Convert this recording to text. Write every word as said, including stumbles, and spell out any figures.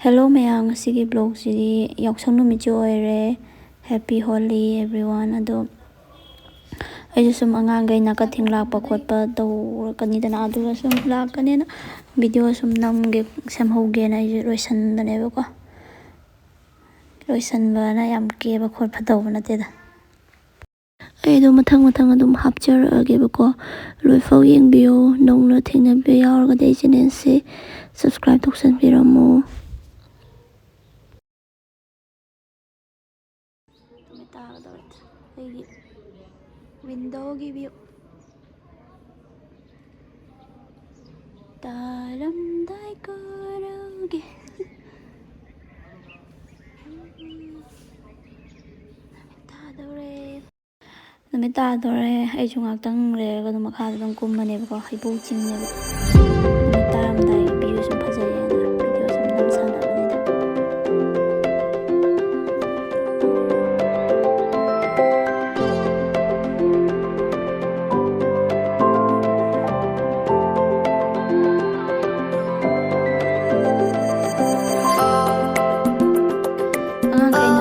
Hello ꯃꯌꯥꯝ, ꯉꯁꯤꯒꯤ vlogꯁꯤꯗꯤ ꯌꯥꯎꯁꯪ ꯅꯨꯃꯤꯠꯁꯨ ꯑꯣꯏꯔꯦ꯫ Happy Holi everyone꯫ ꯑꯗꯣ ꯑꯩꯁꯨ ꯁꯨꯝ ꯑꯉꯥꯡꯈꯩ ꯅꯥꯀꯊꯦꯡ ꯂꯥꯛꯄ ꯈꯣꯠꯄ ꯇꯧꯔꯛꯀꯅꯤꯗꯅ, ꯑꯗꯨꯒ ꯁꯨꯝ ꯂꯥꯛꯀꯅꯤꯅ video ꯁꯨꯝ ꯅꯝꯒꯦ, ꯁꯦꯝꯍꯧꯒꯦꯅ ꯑꯩꯁꯨ ꯂꯣꯏꯁꯟꯕꯅꯦꯕꯀꯣ꯫ ꯂꯣꯏꯁꯟꯕꯅ ꯌꯥꯝ ꯀꯦꯕ ꯈꯣꯠꯄ ꯇꯧꯕ ꯅꯠꯇꯦꯗ꯫ ꯑꯩ ꯑꯗꯨꯝ ꯃꯊꯪ ꯃꯊꯪ ꯑꯗꯨꯝ ꯍꯥꯞꯆꯔꯛꯑꯒꯦꯕꯀꯣ꯫ ꯂꯣꯏꯐꯥꯎ ꯌꯦꯡꯕꯤꯌꯨ꯫ ꯅꯧꯅ ꯊꯦꯡꯅꯕ ꯌꯥꯎꯔꯒꯗꯤ ꯑꯩ channelꯁꯦ subscribe ꯇꯧꯁꯟꯕꯤꯔꯝꯃꯣ꯫ ꯅꯨꯃꯤꯠ ꯇꯥꯒꯗꯧꯔꯦ꯫ ꯑꯩꯒꯤ windowꯒꯤ view꯫ ꯇꯥꯔꯝꯗꯥꯏ ꯀꯣꯔꯧꯒꯤ꯫ ꯅꯨꯃꯤꯠ ꯇꯥꯗꯧꯔꯦ꯫ ꯅꯨꯃꯤꯠ ꯇꯥꯗꯣꯔꯦ꯫ ꯑꯩꯁꯨ ꯉꯥꯛꯇꯪ ꯂꯩꯔꯒ ꯑꯗꯨꯝ ꯃꯈꯥꯗ ꯑꯗꯨꯝ ꯀꯨꯝꯃꯅꯦꯕꯀꯣ꯫ ꯍꯩꯕꯣꯡ ꯆꯤꯡꯅꯦꯕ꯫ ꯅꯨꯃꯤꯠ ꯇꯥꯔꯝꯗꯥꯏꯒꯤ view ꯁꯨꯝ ꯐꯖꯩꯌꯦꯅ video ꯁꯨꯝ ꯅꯝꯁꯜꯂꯛꯄꯅꯤꯗ꯫ ꯑꯉꯥꯡꯈꯩ